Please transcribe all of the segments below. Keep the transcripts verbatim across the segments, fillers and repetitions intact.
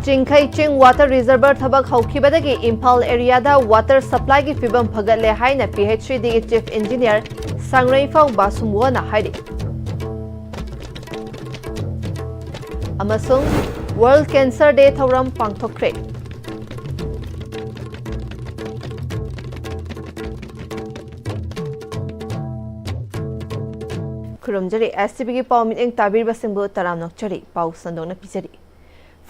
ꯆꯤꯡꯈꯩ ꯆꯤꯡ water reservoir ꯊꯕꯛ ꯍꯧꯈꯤꯕꯗꯒꯤ Imphal areaꯗ water supplyꯒꯤ ꯐꯤꯕꯝ ꯐꯒꯠꯂꯦ ꯍꯥꯏꯅ PHEDꯒꯤ Chief Engineer ꯁꯥꯡꯔꯩꯐꯥꯎ ꯕꯥꯁꯨꯝꯋꯣꯅ ꯍꯥꯏꯔꯤ꯫ ꯑꯃꯁꯨꯡ World Cancer Day ꯊꯧꯔꯝ ꯄꯥꯡꯊꯣꯛꯈ꯭ꯔꯦ꯫ ꯈꯨꯔꯨꯝꯖꯔꯤ꯫ STVꯒꯤ ꯄꯥꯎ ꯃꯤꯠꯌꯦꯡ ꯇꯥꯕꯤꯔꯤꯕꯁꯤꯡꯕꯨ ꯇꯔꯥꯝꯅ ꯑꯣꯛꯆꯔꯤ꯫ ꯄꯥꯎ ꯁꯟꯗꯣꯛꯅ ꯄꯤꯖꯔꯤ꯫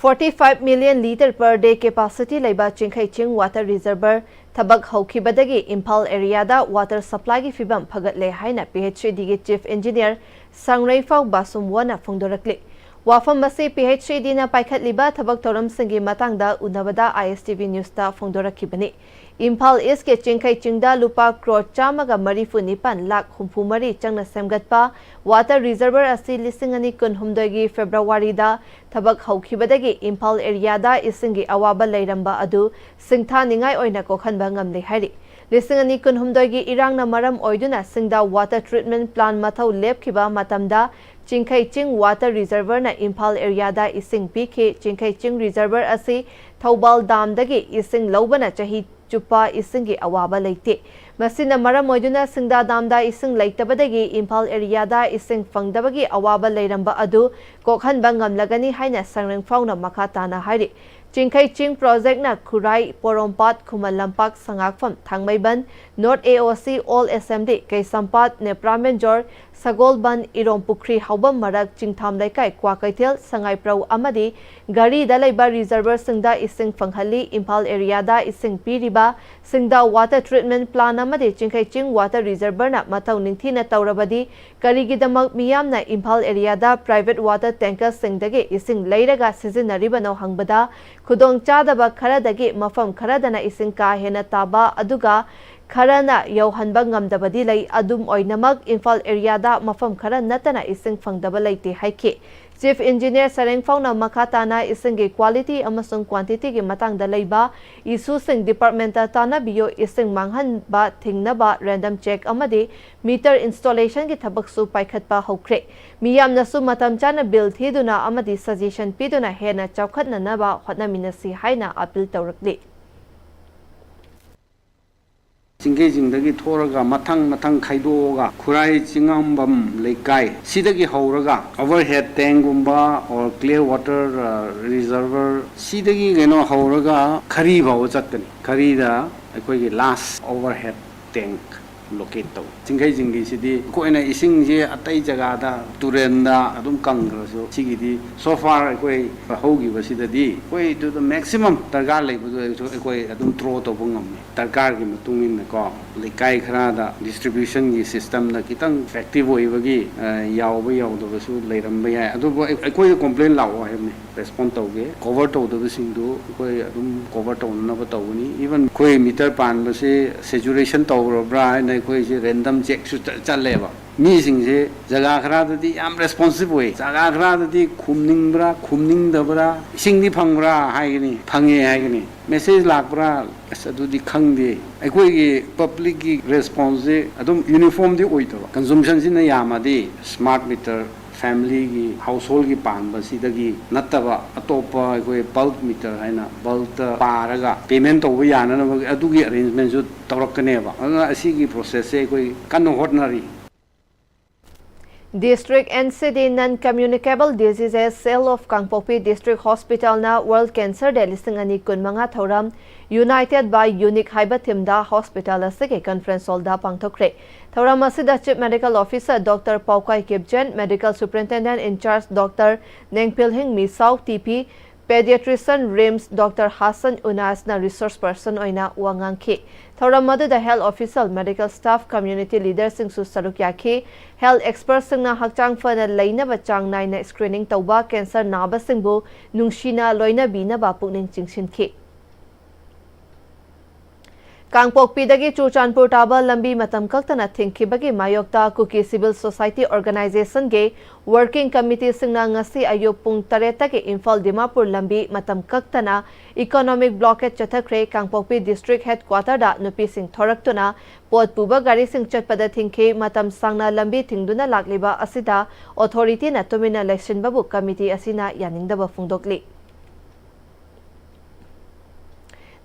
Forty five million litre per day capacity ꯂꯩꯕ ꯆꯤꯡꯈꯩ ꯆꯤꯡ water reservoir ꯊꯕꯛ ꯍꯧꯈꯤꯕꯗꯒꯤ ꯏꯝꯐꯥꯜ areaꯗ water supplyꯒꯤ ꯐꯤꯕꯝ ꯐꯒꯠꯂꯦ ꯍꯥꯏꯅ PHEDꯒꯤ Chief Engineer ꯁꯥꯡꯔꯩꯐꯥꯎ ꯕꯥꯁꯨꯝꯋꯣꯅ ꯐꯣꯡꯗꯣꯔꯛꯂꯤ꯫ ꯋꯥꯐꯝ ꯑꯁꯤ PHEDꯅ ꯄꯥꯏꯈꯠꯂꯤꯕ ꯊꯕꯛ ꯊꯧꯔꯝꯁꯤꯡꯒꯤ ꯃꯇꯥꯡꯗ ꯎꯅꯕꯗ ISTV Newsꯇ ꯐꯣꯡꯗꯣꯔꯛꯈꯤꯕꯅꯤ꯫ ꯏꯝꯐꯥꯜ Eastꯀꯤ ꯆꯤꯡꯈꯩ ꯆꯤꯡꯗ ꯂꯨꯄꯥ ꯀ꯭ꯔꯣꯔ ꯆꯥꯝꯃꯒ ꯃꯔꯤꯐꯨ ꯅꯤꯄꯥꯟ ꯂꯥꯈ ꯍꯨꯝꯐꯨ ꯃꯔꯤ ꯆꯪꯅ ꯁꯦꯝꯒꯠꯄ water reservoir ꯑꯁꯤ ꯂꯤꯁꯤꯡ ꯑꯅꯤ ꯀꯨꯟꯍꯨꯝꯗꯣꯏꯒꯤ Februaryꯗ ꯊꯕꯛ ꯍꯧꯈꯤꯕꯗꯒꯤ ꯏꯝꯐꯥꯜ areaꯗ ꯏꯁꯤꯡꯒꯤ ꯑꯋꯥꯕ ꯂꯩꯔꯝꯕ ꯑꯗꯨ ꯁꯤꯡꯊꯥꯅꯤꯡꯉꯥꯏ ꯑꯣꯏꯅ ꯀꯣꯛꯍꯟꯕ ꯉꯝꯂꯦ ꯍꯥꯏꯔꯤ꯫ ꯂꯤꯁꯤꯡ ꯑꯅꯤ ꯀꯨꯟꯍꯨꯝꯗꯣꯏꯒꯤ ꯏꯔꯥꯡꯅ ꯃꯔꯝ ꯑꯣꯏꯗꯨꯅ ꯁꯤꯡꯗ water treatment plant ꯃꯊꯧ ꯂꯦꯞꯈꯤꯕ ꯃꯇꯝꯗ ꯆꯤꯡꯈꯩ ꯆꯤꯡ water reservoirꯅ ꯏꯝꯐꯥꯜ areaꯗ ꯏꯁꯤꯡ ꯄꯤꯈꯤ꯫ ꯆꯤꯡꯈꯩ ꯆꯤꯡ reservoir ꯑꯁꯤ ꯊꯧꯕꯥꯜ damꯗꯒꯤ ꯏꯁꯤꯡ ꯂꯧꯕꯅ ꯆꯍꯤ ꯆꯨꯞꯄ ꯏꯁꯤꯡꯒꯤ ꯑꯋꯥꯕ ꯂꯩꯇꯦ꯫ ꯃꯁꯤꯅ ꯃꯔꯝ ꯑꯣꯏꯗꯨꯅ ꯁꯤꯡꯗꯥ damꯗ ꯏꯁꯤꯡ ꯂꯩꯇꯕꯗꯒꯤ ꯏꯝꯐꯥꯜ areaꯗ ꯏꯁꯤꯡ ꯐꯪꯗꯕꯒꯤ ꯑꯋꯥꯕ ꯂꯩꯔꯝꯕ ꯑꯗꯨ ꯀꯣꯛꯍꯟꯕ ꯉꯝꯂꯒꯅꯤ ꯍꯥꯏꯅ ꯁꯥꯡꯔꯩꯐꯥꯎꯅ ꯃꯈꯥ ꯇꯥꯅ ꯍꯥꯏꯔꯤ꯫ ꯆꯤꯡꯈꯩ ꯆꯤꯡ projectꯅ ꯈꯨꯔꯥꯏ, ꯄꯣꯔꯣꯝꯄꯥꯠ, ꯈꯨꯃꯟ ꯂꯝꯄꯥꯛ, ꯁꯉꯥꯛꯐꯝ, ꯊꯥꯡꯃꯩꯕꯟ, North AOC, Old Assembly, ꯀꯩꯁꯥꯝꯄꯥꯠ, ꯅꯦꯄ꯭ꯔꯥꯃꯦꯟꯖꯣꯔ, ꯁꯒꯣꯜꯕꯟ, ꯏꯔꯣꯝ ꯄꯨꯈ꯭ꯔꯤ, ꯍꯥꯎꯕꯝ ꯃꯔꯛ, ꯆꯤꯡꯊꯥꯝ ꯂꯩꯀꯥꯏ, ꯀ꯭ꯋꯥꯀꯩꯊꯦꯜ, ꯁꯉꯥꯏꯄ꯭ꯔꯧ ꯑꯃꯗꯤ ꯘꯔꯤꯗ ꯂꯩꯕ reservoirꯁꯤꯡꯗ ꯏꯁꯤꯡ ꯐꯪꯍꯜꯂꯤ꯫ ꯏꯝꯐꯥꯜ areaꯗ ꯏꯁꯤꯡ ꯄꯤꯔꯤꯕ ꯁꯤꯡꯗ water treatment plant ꯑꯃꯗꯤ ꯆꯤꯡꯈꯩ ꯆꯤꯡ water reservoirꯅ ꯃꯊꯧ ꯅꯤꯡꯊꯤꯅ ꯇꯧꯔꯕꯗꯤ ꯀꯔꯤꯒꯤꯗꯃꯛ ꯃꯤꯌꯥꯝꯅ ꯏꯝꯐꯥꯜ areaꯗ private water tankerꯁꯤꯡꯗꯒꯤ ꯏꯁꯤꯡ ꯂꯩꯔꯒ ꯁꯤꯖꯤꯟꯅꯔꯤꯕꯅꯣ ꯍꯪꯕꯗ, ꯈꯨꯗꯣꯡꯆꯥꯗꯕ ꯈꯔꯗꯒꯤ ꯃꯐꯝ ꯈꯔꯗꯅ ꯏꯁꯤꯡ ꯀꯥ ꯍꯦꯟꯅ ꯇꯥꯕ ꯑꯗꯨꯒ ꯈꯔꯅ ꯌꯧꯍꯟꯕ ꯉꯝꯗꯕꯗꯤ ꯂꯩ꯫ ꯑꯗꯨꯝ ꯑꯣꯏꯅꯃꯛ, ꯏꯝꯐꯥꯜ areaꯗ ꯃꯐꯝ ꯈꯔ ꯅꯠꯇꯅ ꯏꯁꯤꯡ ꯐꯪꯗꯕ ꯂꯩꯇꯦ ꯍꯥꯏꯈꯤ꯫ Chief Engineer ꯁꯔꯦꯡꯐꯧꯅ ꯃꯈꯥ ꯇꯥꯅ ꯏꯁꯤꯡꯒꯤ quality ꯑꯃꯁꯨꯡ quantity ꯒꯤ ꯃꯇꯥꯡꯗ ꯂꯩꯕ issue ꯁꯤꯡ department ꯇ ꯇꯥꯟꯅꯕꯤꯌꯨ, ꯏꯁꯤꯡ ꯃꯥꯡꯍꯟꯕ ꯊꯤꯡꯅꯕ random check ꯑꯃꯗꯤ meter installation ꯒꯤ ꯊꯕꯛꯁꯨ ꯄꯥꯏꯈꯠꯄ ꯍꯧꯈ꯭ꯔꯦ꯫ ꯃꯤꯌꯥꯝꯅꯁꯨ ꯃꯇꯝ ꯆꯥꯅ bill ꯊꯤꯗꯨꯅ ꯑꯃꯗꯤ suggestion ꯄꯤꯗꯨꯅ ꯍꯦꯟꯅ ꯆꯥꯎꯈꯠꯅꯅꯕ ꯍꯣꯠꯅꯃꯤꯟꯅꯁꯤ ꯍꯥꯏꯅ appeal ꯇꯧꯔꯛꯂꯤ꯫ ꯆꯤꯡꯈꯩꯖꯤꯡꯗꯒꯤ ꯊꯣꯛꯑꯒ ꯃꯊꯪ ꯃꯊꯪ ꯈꯥꯏꯗꯣꯛꯑꯒ ꯈꯨꯔꯥꯏ ꯆꯤꯡꯉꯥꯝꯕꯝ ꯂꯩꯀꯥꯏ ꯁꯤꯗꯒꯤ ꯍꯧꯔꯒ overhead tank ꯒꯨꯝꯕ or clear water reservoir ꯁꯤꯗꯒꯤ ꯀꯩꯅꯣ ꯍꯧꯔꯒ ꯈꯔꯤ ꯐꯥꯎꯕ ꯆꯠꯀꯅꯤ꯫ ꯈꯔꯤꯗ ꯑꯩꯈꯣꯏꯒꯤ last overhead tank locate ꯇꯧ꯫ ꯆꯤꯡꯈꯩꯖꯤꯡꯒꯤꯁꯤꯗꯤ ꯑꯩꯈꯣꯏꯅ ꯏꯁꯤꯡꯁꯦ ꯑꯇꯩ ꯖꯒꯥꯗ ꯇꯨꯔꯦꯟꯗ ꯑꯗꯨꯝ ꯀꯪꯈ꯭ꯔꯁꯨ ꯁꯤꯒꯤꯗꯤ so far ꯑꯩꯈꯣꯏ ꯍꯧꯈꯤꯕꯁꯤꯗꯗꯤ ꯑꯩꯈꯣꯏ to the maximum ꯗꯔꯀꯥꯔ ꯂꯩꯕꯗꯨ ꯑꯩꯈꯣꯏ ꯑꯗꯨꯝ draw ꯇꯧꯕ ꯉꯝꯃꯤ꯫ ꯗꯔꯀꯥꯔꯒꯤ ꯃꯇꯨꯡ ꯏꯟꯅꯀꯣ ꯂꯩꯀꯥꯏ ꯈꯔꯗ distribution ꯒꯤ system ꯅ ꯈꯤꯇꯪ effective ꯑꯣꯏꯕꯒꯤ ꯌꯥꯎꯕ ꯌꯥꯎꯗꯕꯁꯨ ꯂꯩꯔꯝꯕ ꯌꯥꯏ꯫ ꯑꯗꯨꯕꯨ ꯑꯩꯈꯣꯏꯗ complain ꯂꯥꯛꯑꯣ ꯍꯥꯏꯕꯅꯤ꯫ Respond ꯇꯧꯒꯦ꯫ Cover ꯇꯧꯗꯕꯁꯤꯡꯗꯨ ꯑꯩꯈꯣꯏ ꯑꯗꯨꯝ cover ꯇꯧꯅꯅꯕ ꯇꯧꯒꯅꯤ꯫ Even ꯑꯩꯈꯣꯏ meter ꯄꯥꯟꯕꯁꯦ saturation ꯇꯧꯔꯕ꯭ꯔꯥ ꯍꯥꯏꯅ ꯑꯩꯈꯣꯏꯁꯦ random check ꯁꯨ ꯆꯠ- ꯆꯠꯂꯦꯕ꯫ ꯃꯤꯁꯤꯡꯁꯦ ꯖꯒꯥ ꯈꯔꯗꯗꯤ ꯌꯥꯝ responsive ꯑꯣꯏ, ꯖꯒꯥ ꯈꯔꯗꯗꯤ ꯈꯨꯝꯅꯤꯡꯕ꯭ꯔꯥ ꯈꯨꯝꯅꯤꯡꯗꯕ꯭ꯔꯥ, "ꯏꯁꯤꯡꯗꯤ ꯐꯪꯕ꯭ꯔꯥ?" ꯍꯥꯏꯒꯅꯤ, "ꯐꯪꯉꯦ" ꯍꯥꯏꯒꯅꯤ꯫ "Message ꯂꯥꯛꯄ꯭ꯔꯥ?" "ꯑꯁ, ꯑꯗꯨꯗꯤ ꯈꯪꯗꯦ"꯫ ꯑꯩꯈꯣꯏꯒꯤ public ꯀꯤ response ꯁꯦ ꯑꯗꯨꯝ uniform ꯗꯤ ꯑꯣꯏꯗꯕ꯫ Consumption ꯁꯤꯅ ꯌꯥꯝꯃꯗꯤ smart meter family ꯒꯤ, household ꯒꯤ ꯄꯥꯟꯕꯁꯤꯗꯒꯤ ꯅꯠꯇꯕ ꯑꯇꯣꯞꯄ ꯑꯩꯈꯣꯏ bulk meter ꯍꯥꯏꯅ bulk ꯇ ꯄꯥꯔꯒ payment ꯇꯧꯕ ꯌꯥꯅꯅꯕ ꯑꯗꯨꯒꯤ arrangement ꯁꯨ ꯇꯧꯔꯛꯀꯅꯦꯕ꯫ ꯑꯗꯨꯅ ꯑꯁꯤꯒꯤ process ꯁꯦ ꯑꯩꯈꯣꯏ ꯀꯟꯅ ꯍꯣꯠꯅꯔꯤ꯫ District N C D Non Communicable Diseases Cell of Kangpokpi District Hospital ꯅ World Cancer Day ꯂꯤꯁꯤꯡ ꯑꯅꯤ ꯀꯨꯟꯃꯉꯥ ꯊꯧꯔꯝ United by Unique ꯍꯥꯏꯕ theme ꯗ hospital ꯑꯁꯤꯒꯤ conference hall ꯗ ꯄꯥꯡꯊꯣꯛꯈ꯭ꯔꯦ꯫ ꯊꯧꯔꯝ ꯑꯁꯤꯗ Chief Medical Officer Doctor ꯄꯥꯎꯀꯥꯏ ꯀꯤꯞꯖꯦꯟ, Medical Superintendent in charge Doctor ꯅꯦꯡꯄꯤꯜꯍꯤꯡ ꯃꯤꯁꯥꯎ, T P, Pediatrician, RIMS, Doctor Hasan ꯎꯅꯥꯁꯅ resource person ꯑꯣꯏꯅ ꯋꯥ ꯉꯥꯡꯈꯤ꯫ ꯊꯧꯔꯝ ꯑꯗꯨꯗ health official, medical staff, community leader ꯁꯤꯡꯁꯨ ꯁꯔꯨꯛ ꯌꯥꯈꯤ꯫ Health expert ꯁꯤꯡꯅ ꯍꯛꯆꯥꯡ ꯐꯅ ꯂꯩꯅꯕ ꯆꯥꯡ ꯅꯥꯏꯅ screening ꯇꯧꯕ, cancer ꯅꯥꯕꯁꯤꯡꯕꯨ ꯅꯨꯡꯁꯤꯅ ꯂꯣꯏꯅꯕꯤꯅꯕ ꯄꯨꯛꯅꯤꯡ ꯆꯤꯡꯁꯤꯟꯈꯤ꯫ ꯀꯥꯡꯄꯣꯛꯄꯤꯗꯒꯤ ꯆꯨꯔꯆꯥꯟꯄꯨꯔ ꯇꯥꯕ ꯂꯝꯕꯤ ꯃꯇꯝ ꯀꯛꯇꯅ ꯊꯤꯡꯈꯤꯕꯒꯤ ꯃꯥꯌꯣꯛꯇ ꯀꯨꯀꯤ ꯁꯤꯚꯤꯜ ꯁꯣꯁꯥꯏꯇꯤ ꯑꯣꯔꯒꯅꯥꯏꯖꯦꯁꯟꯒꯤ ꯋꯥꯔꯀꯤꯡ ꯀꯃꯤꯇꯤꯁꯤꯡꯅ ꯉꯁꯤ ꯑꯌꯨꯛ ꯄꯨꯡ ꯇꯔꯦꯠꯇꯒꯤ ꯏꯝꯐꯥꯜ ꯗꯤꯃꯥꯄꯨꯔ ꯂꯝꯕꯤ ꯃꯇꯝ ꯀꯛꯇꯅ ꯏꯀꯣꯅꯣꯃꯤꯛ ꯕ꯭ꯂꯣꯀꯦꯠ ꯆꯠꯊꯈ꯭ꯔꯦ꯫ ꯀꯥꯡꯄꯣꯛꯄꯤ ꯗꯤꯁꯇ꯭ꯔꯤꯛ ꯍꯦꯗꯀ꯭ꯋꯥꯇꯔꯗ ꯅꯨꯄꯤꯁꯤꯡ ꯊꯣꯔꯛꯇꯨꯅ ꯄꯣꯠ ꯄꯨꯕ ꯒꯥꯔꯤꯁꯤꯡ ꯆꯠꯄꯗ ꯊꯤꯡꯈꯤ꯫ ꯃꯇꯝ ꯁꯥꯡꯅ ꯂꯝꯕꯤ ꯊꯤꯡꯗꯨꯅ ꯂꯥꯛꯂꯤꯕ ꯑꯁꯤꯗ ꯑꯣꯊꯣꯔꯤꯇꯤꯅ ꯇꯨꯃꯤꯟꯅ ꯂꯩꯁꯤꯟꯕꯕꯨ ꯀꯃꯤꯇꯤ ꯑꯁꯤꯅ ꯌꯥꯅꯤꯡꯗꯕ ꯐꯣꯡꯗꯣꯛꯂꯤ꯫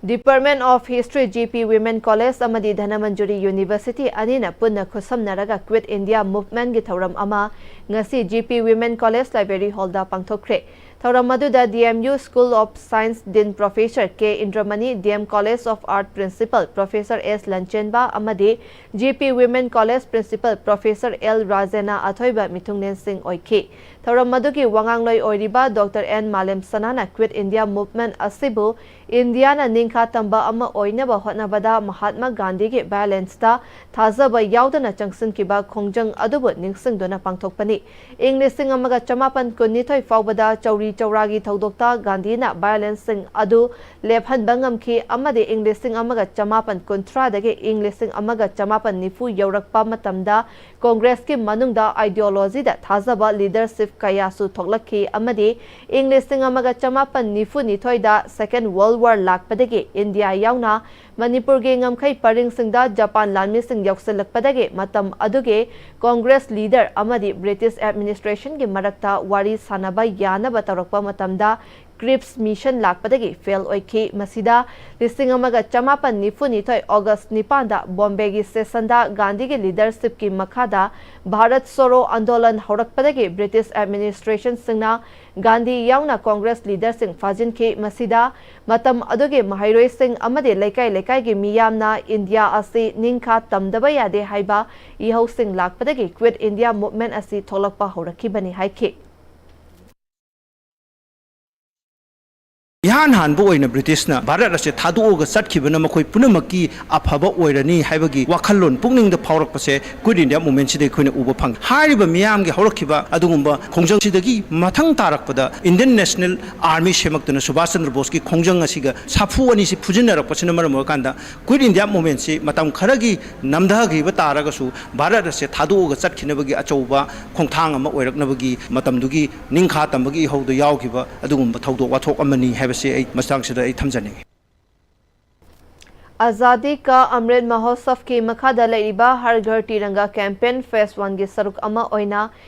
Department of History, G P Women College ꯑꯃꯗꯤ ꯙꯅꯃꯟꯖꯨꯔꯤ University ꯑꯅꯤꯅ ꯄꯨꯟꯅ ꯈꯨꯠꯁꯝꯅꯔꯒ Quit India Movementꯒꯤ ꯊꯧꯔꯝ ꯑꯃ ꯉꯁꯤ G P Women College Library Hallꯗ ꯄꯥꯡꯊꯣꯛꯈ꯭ꯔꯦ꯫ ꯊꯧꯔꯝ ꯑꯗꯨꯗ D M U School of Science Dean Professor K ꯏꯟꯗ꯭ꯔꯃꯅꯤ, D M College of Art Principal Professor S ꯂꯟꯆꯦꯟꯕ ꯑꯃꯗꯤ G P Women College Principal Professor L ꯔꯥꯖꯦꯅꯥ ꯑꯊꯣꯏꯕ ꯃꯤꯊꯨꯡꯂꯦꯟꯁꯤꯡ ꯑꯣꯏꯈꯤ꯫ ꯊꯧꯔꯝ ꯑꯗꯨꯒꯤ ꯋꯥꯉꯥꯡꯂꯣꯏ ꯑꯣꯏꯔꯤꯕ ꯗꯣꯛꯇꯔ ꯑꯦꯟ ꯃꯥꯂꯦꯝ ꯁꯅꯥꯅ Quit India Movement ꯑꯁꯤꯕꯨ ꯏꯟꯗꯤꯌꯥꯅ ꯅꯤꯡꯈꯥ ꯇꯝꯕ ꯑꯃ ꯑꯣꯏꯅꯕ ꯍꯣꯠꯅꯕꯗ ꯃꯍꯥꯠꯃꯥ ꯒꯥꯟꯙꯤꯒꯤ ꯚꯥꯏꯑꯣꯂꯦꯟꯁꯇ ꯊꯥꯖꯕ ꯌꯥꯎꯗꯅ ꯆꯪꯁꯤꯟꯈꯤꯕ ꯈꯣꯡꯖꯪ ꯑꯗꯨꯕꯨ ꯅꯤꯡꯁꯤꯡꯗꯨꯅ ꯄꯥꯡꯊꯣꯛꯄꯅꯤ꯫ ꯏꯪ ꯂꯤꯁꯤꯡ ꯑꯃꯒ ꯆꯃꯥꯄꯟ ꯀꯨꯟꯅꯤꯊꯣꯏ ꯐꯥꯎꯕꯗ ꯆꯧꯔꯤ ꯆꯧꯔꯥꯒꯤ ꯊꯧꯗꯣꯛꯇ ꯒꯥꯟꯙꯤꯅ ꯚꯥꯏꯑꯣꯂꯦꯟꯁꯁꯤꯡ ꯑꯗꯨ ꯂꯦꯞꯍꯟꯕ ꯉꯝꯈꯤ ꯑꯃꯗꯤ ꯏꯪ ꯂꯤꯁꯤꯡ ꯑꯃꯒ ꯆꯃꯥꯄꯟ ꯀꯨꯟꯊ꯭ꯔꯥꯗꯒꯤ ꯏꯪ ꯂꯤꯁꯤꯡ ꯑꯃꯒ ꯆꯃꯥꯄꯟ ꯅꯤꯐꯨ ꯌꯧꯔꯛꯄ ꯃꯇꯝꯗ ꯀꯣꯡꯒ꯭ꯔꯦꯁꯀꯤ ꯃꯅꯨꯡꯗ ꯑꯥꯏꯗꯤꯌꯣꯂꯣꯖꯤꯗ ꯊꯥꯖꯕ ꯂꯤꯗꯔꯁꯤꯞ ꯀꯌꯥꯁꯨ ꯊꯣꯛꯂꯛꯈꯤ ꯑꯃꯗꯤ ꯏꯪ ꯂꯤꯁꯤꯡ ꯑꯃꯒ ꯆꯃꯥꯄꯟ ꯅꯤꯐꯨ ꯅꯤꯊꯣꯏꯗ Second World War ꯂꯥꯛꯄꯗꯒꯤ ꯏꯟꯗꯤꯌꯥ ꯌꯥꯎꯅ ꯃꯅꯤꯄꯨꯔꯒꯤ ꯉꯝꯈꯩ ꯄꯔꯤꯡꯁꯤꯡꯗ ꯖꯄꯥꯟ ꯂꯥꯟꯃꯤꯁꯤꯡ ꯌꯧꯁꯤꯜꯂꯛꯄꯗꯒꯤ ꯃꯇꯝ ꯑꯗꯨꯒꯤ ꯀꯣꯡꯒ꯭ꯔꯦꯁ ꯂꯤꯗꯔ ꯑꯃꯗꯤ ꯕ꯭ꯔꯤꯇꯤꯁ ꯑꯦꯗꯃꯤꯅꯤꯁꯇ꯭ꯔꯦꯁꯟꯒꯤ ꯃꯔꯛꯇ ꯋꯥꯔꯤ ꯁꯥꯅꯕ ꯌꯥꯅꯕ ꯇꯧꯔꯛꯄ ꯃꯇꯝꯗ ꯀ꯭ꯔꯤꯞꯁ ꯃꯤꯁꯟ ꯂꯥꯛꯄꯗꯒꯤ ꯐꯦꯜ ꯑꯣꯏꯈꯤ꯫ ꯃꯁꯤꯗ ꯂꯤꯁꯤꯡ ꯑꯃꯒ ꯆꯃꯥꯄꯟ ꯅꯤꯐꯨ ꯅꯤꯊꯣꯏ ꯑꯣꯒꯁ ꯅꯤꯄꯥꯟꯗ ꯕꯣꯝꯕꯦꯒꯤ ꯁꯦꯁꯟꯗ ꯒꯥꯟꯙꯤꯒꯤ ꯂꯤꯗꯔꯁꯤꯞꯀꯤ ꯃꯈꯥꯗ ꯚꯥꯔꯠ ꯁꯣꯔꯣ ꯑꯟꯗꯣꯂꯟ ꯍꯧꯔꯛꯄꯗꯒꯤ ꯕ꯭ꯔꯤꯇꯤꯁ ꯑꯦꯗꯃꯤꯅꯤꯁꯇ꯭ꯔꯦꯁꯟꯁꯤꯡꯅ ꯒꯥꯟꯙꯤ ꯌꯥꯎꯅ ꯀꯣꯡꯒ꯭ꯔꯦꯁ ꯂꯤꯗꯔꯁꯤꯡ ꯐꯥꯖꯤꯟꯈꯤ꯫ ꯃꯁꯤꯗ ꯃꯇꯝ ꯑꯗꯨꯒꯤ ꯃꯍꯩꯔꯣꯏꯁꯤꯡ ꯑꯃꯗꯤ ꯂꯩꯀꯥꯏ ꯂꯩꯀꯥꯏꯒꯤ ꯃꯤꯌꯥꯝꯅ ꯏꯟꯗꯤꯌꯥ ꯑꯁꯤ ꯅꯤꯡꯈꯥ ꯇꯝꯗꯕ ꯌꯥꯗꯦ ꯍꯥꯏꯕ ꯏꯍꯧꯁꯤꯡ ꯂꯥꯛꯄꯗꯒꯤ Quit India Movement ꯑꯁꯤ ꯊꯣꯛꯂꯛꯄ ꯍꯧꯔꯛꯈꯤꯕꯅꯤ ꯍꯥꯏꯈꯤ꯫ ꯏꯍꯥꯟ ꯍꯥꯟꯕ ꯑꯣꯏꯅ ꯕ꯭ꯔꯤꯇꯤꯁꯅ ꯚꯥꯔꯠ ꯑꯁꯦ ꯊꯥꯗꯣꯛꯑꯒ ꯆꯠꯈꯤꯕꯅ ꯃꯈꯣꯏ ꯄꯨꯝꯅꯃꯛꯀꯤ ꯑꯐꯕ ꯑꯣꯏꯔꯅꯤ ꯍꯥꯏꯕꯒꯤ ꯋꯥꯈꯜꯂꯣꯟ ꯄꯨꯛꯅꯤꯡꯗ ꯐꯥꯎꯔꯛꯄꯁꯦ ꯀ꯭ꯋꯤꯠ ꯏꯟꯗꯤꯌꯥ ꯃꯨꯚꯃꯦꯟꯠꯁꯤꯗ ꯑꯩꯈꯣꯏꯅ ꯎꯕ ꯐꯪꯉꯤ꯫ ꯍꯥꯏꯔꯤꯕ ꯃꯤꯌꯥꯝꯒꯤ ꯍꯧꯔꯛꯈꯤꯕ ꯑꯗꯨꯒꯨꯝꯕ ꯈꯣꯡꯖꯪꯁꯤꯗꯒꯤ ꯃꯊꯪ ꯇꯥꯔꯛꯄꯗ Indian national army ꯁꯦꯝꯃꯛꯇꯨꯅ Subhash Chandra ꯕꯣꯁꯀꯤ ꯈꯣꯡꯖꯪ ꯑꯁꯤꯒ ꯁꯥꯐꯨ ꯑꯅꯤꯁꯤ ꯐꯨꯖꯤꯟꯅꯔꯛꯄꯁꯤꯅ ꯃꯔꯝ ꯑꯣꯏꯔꯀꯥꯟꯗ ꯀ꯭ꯋꯤꯠ ꯏꯟꯗꯤꯌꯥ ꯃꯨꯚꯃꯦꯟꯠꯁꯤ ꯃꯇꯝ ꯈꯔꯒꯤ ꯅꯝꯊꯈꯤꯕ ꯇꯥꯔꯒꯁꯨ ꯚꯥꯔꯠ ꯑꯁꯦ ꯊꯥꯗꯣꯛꯑꯒ ꯆꯠꯈꯤꯅꯕꯒꯤ ꯑꯆꯧꯕ ꯈꯣꯡꯊꯥꯡ ꯑꯃ ꯑꯣꯏꯔꯛꯅꯕꯒꯤ ꯃꯇꯝꯗꯨꯒꯤ ꯅꯤꯡꯈꯥ ꯇꯝꯕꯒꯤ ꯏꯍꯧꯗ ꯌꯥꯎꯈꯤꯕ ꯑꯗꯨꯒꯨꯝꯕ ꯊꯧꯗꯣꯛ ꯋꯥꯊꯣꯛ ꯑꯃꯅꯤ ꯍꯥꯏꯕꯁꯤ ꯑꯩ ꯃꯇꯥꯡꯁꯤꯗ ꯑꯩ ꯊꯝꯖꯅꯤꯡꯏ꯫ ꯑꯖꯥꯗꯤ ꯀꯥ ꯑꯃ꯭ꯔꯤꯠ ꯃꯍꯣꯠꯁꯕꯀꯤ ꯃꯈꯥꯗ ꯂꯩꯔꯤꯕ ꯍꯔ ꯘꯔ ꯇꯤꯔꯪꯒꯥ ꯀꯦꯝꯄꯦꯟ ꯐꯦꯁ ꯋꯥꯟꯒꯤ ꯁꯔꯨꯛ ꯑꯃ ꯑꯣꯏꯅ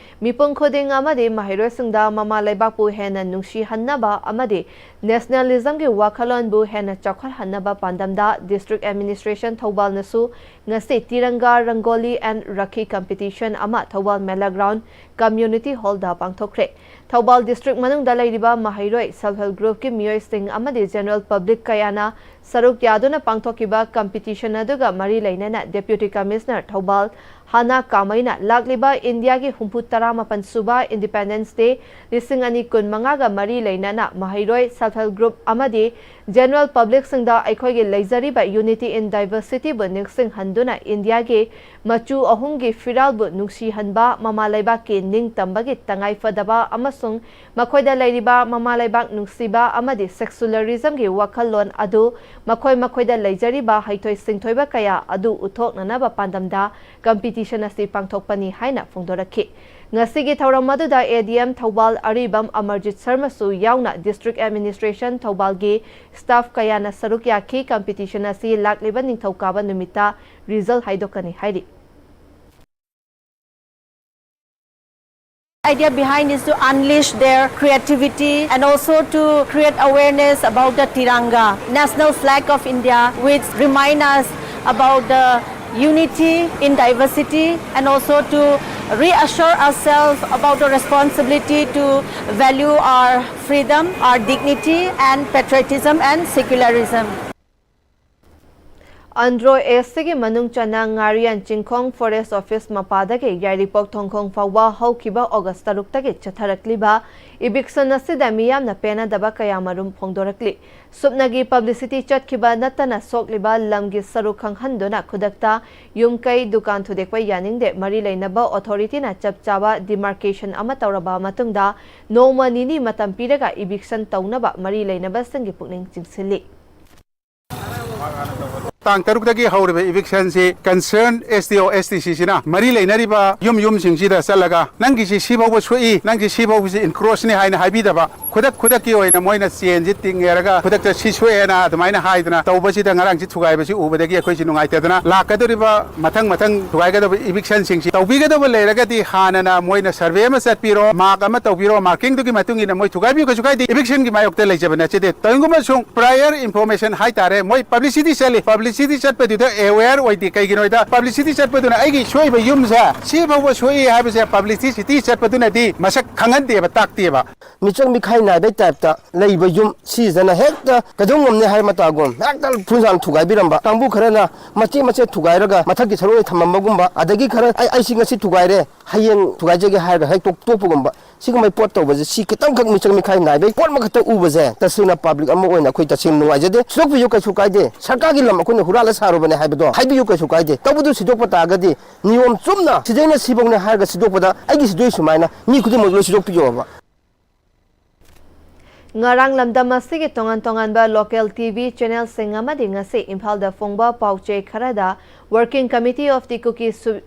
ꯃꯤꯄꯨꯝ ꯈꯨꯗꯤꯡ ꯑꯃꯗꯤ ꯃꯍꯩꯔꯣꯏꯁꯤꯡꯗ ꯃꯃꯥ ꯂꯩꯕꯥꯛꯄꯨ ꯍꯦꯟꯅ ꯅꯨꯡꯁꯤꯍꯟꯅꯕ ꯑꯃꯗꯤ ꯅꯦꯁꯅꯦꯂꯤꯖꯝꯒꯤ ꯋꯥꯈꯜꯂꯣꯟꯕꯨ ꯍꯦꯟꯅ ꯆꯥꯎꯈꯠꯍꯟꯅꯕ ꯄꯥꯟꯗꯝꯗ ꯗꯤꯁꯇ꯭ꯔꯤꯛ ꯑꯦꯗꯃꯤꯅꯤꯁꯇ꯭ꯔꯦꯁꯟ ꯊꯧꯕꯥꯜꯅꯁꯨ ꯉꯁꯤ ꯇꯤꯔꯪꯒꯥ ꯔꯪꯒꯣꯂꯤ ꯑꯦꯟ ꯔꯥꯈꯤ ꯀꯝꯄꯤꯇꯤꯁꯟ ꯑꯃ ꯊꯧꯕꯥꯜ ꯃꯦꯂꯥ ꯒ꯭ꯔꯥꯎꯟ ꯀꯝꯃ꯭ꯌꯨꯅꯤꯇꯤ ꯍꯣꯜꯗ ꯄꯥꯡꯊꯣꯛꯈ꯭ꯔꯦ꯫ ꯊꯧꯕꯥꯜ ꯗꯤꯁꯇ꯭ꯔꯤꯛ ꯃꯅꯨꯡꯗ ꯂꯩꯔꯤꯕ ꯃꯍꯩꯔꯣꯏ, ꯁꯦꯜꯐ ꯍꯦꯜꯞ ꯒ꯭ꯔꯨꯞꯀꯤ ꯃꯤꯑꯣꯏꯁꯤꯡ ꯑꯃꯗꯤ ꯖꯦꯅꯔꯦꯜ ꯄꯕ꯭ꯂꯤꯛ ꯀꯌꯥꯅ ꯁꯔꯨꯛ ꯌꯥꯗꯨꯅ ꯄꯥꯡꯊꯣꯛꯈꯤꯕ ꯀꯝꯄꯤꯇꯤꯁꯟ ꯑꯗꯨꯒ ꯃꯔꯤ ꯂꯩꯅꯅ ꯗꯦꯄ꯭ꯌꯨꯇꯤ ꯀꯃꯤꯁꯅꯔ ꯊꯧꯕꯥꯜ ꯍꯥꯅꯥ ꯀꯥꯃꯩꯅ ꯂꯥꯛꯂꯤꯕ ꯏꯟꯗꯤꯌꯥꯒꯤ ꯍꯨꯝꯐꯨ ꯇꯔꯥꯃꯥꯄꯟ ꯁꯨꯕ ꯏꯟꯗꯤꯄꯦꯟꯗꯦꯟꯁ ꯗꯦ ꯂꯤꯁꯤꯡ ꯑꯅꯤ ꯀꯨꯟꯃꯉꯥꯒ ꯃꯔꯤ ꯂꯩꯅꯅ ꯃꯍꯩꯔꯣꯏ, ꯁꯦꯜꯐ ꯍꯦꯜꯞ ꯒ꯭ꯔꯨꯞ ꯑꯃꯗꯤ ꯖꯦꯅꯔꯦꯜ ꯄꯕ꯭ꯂꯤꯛꯁꯤꯡꯗ ꯑꯩꯈꯣꯏꯒꯤ ꯂꯩꯖꯔꯤꯕ ꯌꯨꯅꯤꯇꯤ ꯏꯟ ꯗꯥꯏꯚꯔꯁꯤꯇꯤꯕꯨ ꯅꯤꯡꯁꯤꯡꯍꯟꯗꯨꯅ ꯏꯟꯗꯤꯌꯥꯒꯤ ꯃꯆꯨ ꯑꯍꯨꯝꯒꯤ ꯐꯤꯔꯥꯜꯕꯨ ꯅꯨꯡꯁꯤꯍꯟꯕ, ꯃꯃꯥ ꯂꯩꯕꯥꯛꯀꯤ ꯅꯤꯡꯇꯝꯕꯒꯤ ꯇꯉꯥꯏꯐꯗꯕ ꯑꯃꯁꯨꯡ ꯃꯈꯣꯏꯗ ꯂꯩꯔꯤꯕ ꯃꯃꯥ ꯂꯩꯕꯥꯛ ꯅꯨꯡꯁꯤꯕ ꯑꯃꯗꯤ ꯁꯦꯀ꯭ꯌꯨꯂꯔꯤꯖꯝꯒꯤ ꯋꯥꯈꯜꯂꯣꯟ ꯑꯗꯨ ꯃꯈꯣꯏ ꯃꯈꯣꯏꯗ ꯂꯩꯖꯔꯤꯕ ꯍꯩꯊꯣꯏ ꯁꯤꯡꯊꯣꯏꯕ ꯀꯌꯥ ꯑꯗꯨ ꯎꯠꯊꯣꯛꯅꯅꯕ ꯄꯥꯟꯗꯝꯗ ꯀꯝꯄꯤꯇꯤꯁꯟ ꯑꯁꯤ ꯄꯥꯡꯊꯣꯛꯄꯅꯤ ꯍꯥꯏꯅ ꯐꯣꯡꯗꯣꯔꯛꯈꯤ꯫ ꯉꯁꯤꯒꯤ ꯊꯧꯔꯝ ꯑꯗꯨꯗ ꯑꯦ ꯗꯤ ꯑꯦꯝ ꯊꯧꯕꯥꯜ ꯑꯔꯤꯕꯝ ꯑꯃꯔꯖꯤꯠ ꯁꯔꯃꯁꯨ ꯌꯥꯎꯅ ꯗꯤꯁꯇ꯭ꯔꯤꯛ ꯑꯦꯗꯃꯤꯅꯤꯁꯇ꯭ꯔꯦꯁꯟ ꯊꯧꯕꯥꯜꯒꯤ ꯁ꯭ꯇꯥꯐ ꯀꯌꯥꯅ ꯁꯔꯨꯛ ꯌꯥꯈꯤ꯫ ꯀꯝꯄꯤꯇꯤꯁꯟ ꯑꯁꯤ ꯂꯥꯛꯂꯤꯕ ꯅꯤꯡꯊꯧꯀꯥꯕ ꯅꯨꯃꯤꯠꯇ ꯔꯤꯖꯜ ꯍꯥꯏꯗꯣꯛꯀꯅꯤ ꯍꯥꯏꯔꯤ꯫ Idea behind is to unleash their creativity and also to create awareness about the Tiranga, national flag of India, which remind us about the unity in diversity and also to reassure ourselves about the responsibility to value our freedom, our dignity and patriotism and secularism. Andro ꯑꯦꯁ ꯁꯤꯒꯤ ꯃꯅꯨꯡ ꯆꯟꯅ ꯉꯥꯔꯤꯌꯥꯟ ꯆꯤꯡꯈꯣꯡ forest office ꯃꯄꯥꯗꯒꯤ ꯌꯥꯏꯔꯤꯄꯣꯛ ꯊꯣꯡꯈꯣꯡ ꯐꯥꯎꯕ ꯍꯧꯈꯤꯕ August ꯇꯔꯨꯛꯇꯒꯤ ꯆꯠꯊꯔꯛꯂꯤꯕ eviction ꯑꯁꯤꯗ ꯃꯤꯌꯥꯝꯅ ꯄꯦꯟꯅꯗꯕ ꯀꯌꯥꯃꯔꯨꯝ ꯐꯣꯡꯗꯣꯔꯛꯂꯤ꯫ ꯁꯨꯞꯅꯒꯤ publicity ꯆꯠꯈꯤꯕ ꯅꯠꯇꯅ ꯁꯣꯛꯂꯤꯕ ꯂꯝꯒꯤ ꯁꯔꯨꯛ ꯈꯪꯍꯟꯗꯨꯅ ꯈꯨꯗꯛꯇ ꯌꯨꯝ ꯀꯩ, ꯗꯨꯀꯥꯟ ꯊꯨꯗꯦꯛꯄ ꯌꯥꯅꯤꯡꯗꯦ꯫ ꯃꯔꯤ ꯂꯩꯅꯕ ꯑꯣꯊꯣꯔꯤꯇꯤꯅ ꯆꯞ ꯆꯥꯕ ꯗꯤꯃꯥꯔꯀꯦꯁꯟ ꯑꯃ ꯇꯧꯔꯕ ꯃꯇꯨꯡꯗ ꯅꯣꯡꯃ ꯅꯤꯅꯤ ꯃꯇꯝ ꯄꯤꯔꯒ ꯏꯚꯤꯛꯁꯟ ꯇꯧꯅꯕ ꯃꯔꯤ ꯂꯩꯅꯕꯁꯤꯡꯒꯤ ꯄꯨꯛꯅꯤꯡ ꯆꯤꯡꯁꯤꯜꯂꯤ꯫ ꯇꯥꯡ ꯇꯔꯨꯛꯇꯒꯤ ꯍꯧꯔꯤꯕ ꯏꯚꯤꯛꯁꯟꯁꯤ ꯀꯟꯁꯔꯟ ꯑꯦꯁ ꯗꯤ ꯑꯣ, ꯑꯦꯁ ꯗꯤ ꯁꯤꯁꯤꯅ ꯃꯔꯤ ꯂꯩꯅꯔꯤꯕ ꯌꯨꯝ ꯌꯨꯝꯁꯤꯡꯁꯤꯗ ꯆꯠꯂꯒ, "ꯅꯪꯒꯤꯁꯤ ꯁꯤ ꯐꯥꯎꯕ ꯁꯣꯛꯏ, ꯅꯪꯒꯤ ꯁꯤ ꯐꯥꯎꯕꯁꯤ ꯏꯟꯀ꯭ꯔꯣꯁꯅꯤ" ꯍꯥꯏꯅ ꯍꯥꯏꯕꯤꯗꯕ, ꯈꯨꯗꯛ ꯈꯨꯗꯛꯀꯤ ꯑꯣꯏꯅ ꯃꯣꯏꯅ ꯆꯦꯟꯁꯤ ꯇꯤꯡꯉꯦꯔꯒ ꯈꯨꯗꯛꯇ "ꯁꯤ ꯁꯣꯛꯑꯦꯅ" ꯑꯗꯨꯃꯥꯏꯅ ꯍꯥꯏꯗꯅ ꯇꯧꯕꯁꯤꯗ ꯉꯔꯥꯡꯁꯤ ꯊꯨꯒꯥꯏꯕꯁꯤ ꯎꯕꯗꯒꯤ ꯑꯩꯈꯣꯏꯁꯤ ꯅꯨꯡꯉꯥꯏꯇꯗꯅ, ꯂꯥꯛꯀꯗꯧꯔꯤꯕ ꯃꯊꯪ ꯃꯊꯪ ꯊꯨꯒꯥꯏꯒꯗꯕ ꯏꯚꯤꯛꯁꯟꯁꯤꯡꯁꯤ ꯇꯧꯕꯤꯒꯗꯕ ꯂꯩꯔꯒꯗꯤ ꯍꯥꯟꯅꯅ ꯃꯣꯏꯅ ꯁꯔꯚꯦ ꯑꯃ ꯆꯠꯄꯤꯔꯣ, ꯃꯥꯔꯛ ꯑꯃ ꯇꯧꯕꯤꯔꯣ, ꯃꯥꯔꯀꯤꯡꯗꯨꯒꯤ ꯃꯇꯨꯡ ꯏꯟꯅ ꯃꯣꯏ ꯊꯨꯒꯥꯏꯕꯤꯌꯨ, ꯀꯩꯁꯨ ꯀꯥꯏꯗꯦ, ꯏꯚꯤꯛꯁꯟꯒꯤ ꯃꯥꯌꯣꯛꯇ ꯂꯩꯖꯕ ꯅꯠꯆꯗꯦ꯫ ꯇꯧꯏꯒꯨꯝꯕ ꯁꯨꯝ ꯄ꯭ꯔꯥꯏꯌꯔ ꯏꯟꯐꯣꯔꯃꯦꯁꯟ ꯍꯥꯏꯇꯥꯔꯦ, ꯃꯣꯏ ꯄꯕ꯭ꯂꯤꯁꯤꯇꯤ ꯆꯠꯂꯤ, ꯄꯕ꯭ꯂꯤꯁꯤꯇꯤ ꯆꯠꯄꯗꯨꯗ ꯑꯦꯋꯦꯌꯔ ꯑꯣꯏꯗꯦ꯫ ꯀꯩꯒꯤꯅꯣꯗ ꯄꯕ꯭ꯂꯤꯁꯤꯇꯤ ꯆꯠꯄꯗꯨꯅ ꯑꯩꯒꯤ ꯁꯣꯏꯕ ꯌꯨꯝꯁꯦ ꯁꯤ ꯐꯥꯎꯕ ꯁꯣꯛꯏ ꯍꯥꯏꯕꯁꯦ ꯄꯕ꯭ꯂꯤꯁꯤꯇꯤ ꯆꯠꯄꯗꯨꯅꯗꯤ ꯃꯁꯛ ꯈꯪꯍꯟꯗꯦꯕ, ꯇꯥꯛꯇꯦꯕ꯫ ꯃꯤꯆꯪ ꯃꯤꯈꯥꯏ ꯅꯥꯏꯕꯩ ꯇꯥꯏꯞꯇ ꯂꯩꯕ ꯌꯨꯝ ꯁꯤꯁꯤꯗꯅ ꯍꯦꯛꯇ ꯀꯩꯗꯧ ꯉꯝꯅꯤ ꯍꯥꯏꯕ ꯃꯇꯥꯒꯨꯝ ꯍꯦꯛꯇ ꯐꯨꯟꯖꯥꯡ ꯊꯨꯒꯥꯏꯕꯤꯔꯝꯕ꯫ ꯀꯥꯡꯕꯨ ꯈꯔꯅ ꯃꯆꯦꯠ ꯃꯆꯦꯠ ꯊꯨꯒꯥꯏꯔꯒ ꯃꯊꯛꯀꯤ ꯁꯔꯨꯛ ꯑꯣꯏꯅ ꯊꯝꯃꯝꯕꯒꯨꯝꯕ, ꯑꯗꯒꯤ ꯈꯔ "ꯑꯩ, ꯑꯩꯁꯤ ꯉꯁꯤ ꯊꯨꯒꯥꯏꯔꯦ, ꯍꯌꯦꯡ ꯊꯨꯒꯥꯏꯖꯒꯦ" ꯍꯥꯏꯔꯒ ꯍꯦꯛ ꯇꯣꯛ-, ꯇꯣꯛꯄꯒꯨꯝꯕ꯫ ꯁꯤꯒꯨꯝꯕꯩ ꯄꯣꯠ ꯇꯧꯕꯁꯦ, ꯁꯤ ꯈꯤꯇꯪꯈꯛ ꯃꯤꯆꯪ ꯃꯤꯈꯥꯏ ꯅꯥꯏꯕꯩ ꯄꯣꯠ ꯑꯃꯈꯛꯇ ꯎꯕꯁꯦ, ꯇꯁꯦꯡꯅ ꯄꯕ꯭ꯂꯤꯛ ꯑꯃ ꯑꯣꯏꯅ ꯑꯩꯈꯣꯏ ꯇꯁꯦꯡꯅ ꯅꯨꯡꯉꯥꯏꯖꯗꯦ꯫ ꯁꯤꯗꯣꯛꯄꯤꯌꯨ, ꯀꯩꯁꯨ ꯀꯥꯏꯗꯦ꯫ ꯁꯔꯀꯥꯔꯒꯤ ꯂꯝ ꯑꯩꯈꯣꯏꯅ ꯍꯨꯔꯥꯜꯂ ꯁꯥꯔꯨꯕꯅꯦ ꯍꯥꯏꯕꯗꯣ ꯍꯥꯏꯕꯤꯌꯨ, ꯀꯩꯁꯨ ꯀꯥꯏꯗꯦ꯫ ꯇꯧꯕꯗꯨ ꯁꯤꯗꯣꯛꯄ ꯇꯥꯔꯒꯗꯤ ꯅꯤꯌꯣꯝ ꯆꯨꯝꯅ ꯁꯤꯗꯩꯅ ꯁꯤꯐꯧꯅꯦ ꯍꯥꯏꯔꯒ ꯁꯤꯗꯣꯛꯄꯗ ꯑꯩꯒꯤ ꯁꯤꯗꯣꯏ ꯁꯨꯃꯥꯏꯅ ꯃꯤ ꯈꯨꯗꯤꯡꯃꯛ ꯂꯣꯏ ꯁꯤꯗꯣꯛꯄꯤꯌꯣꯕ꯫ ꯉꯔꯥꯡ ꯂꯝꯗꯝ ꯑꯁꯤꯒꯤ ꯇꯣꯉꯥꯟ ꯇꯣꯉꯥꯟꯕ ꯂꯣꯀꯦꯜ ꯇꯤ ꯚꯤ ꯆꯦꯅꯦꯜꯁꯤꯡ ꯑꯃꯗꯤ ꯉꯁꯤ ꯏꯝꯐꯥꯜꯗ ꯐꯣꯡꯕ ꯄꯥꯎ ꯆꯦ ꯈꯔꯗ Working Committee of the Kuki Su-,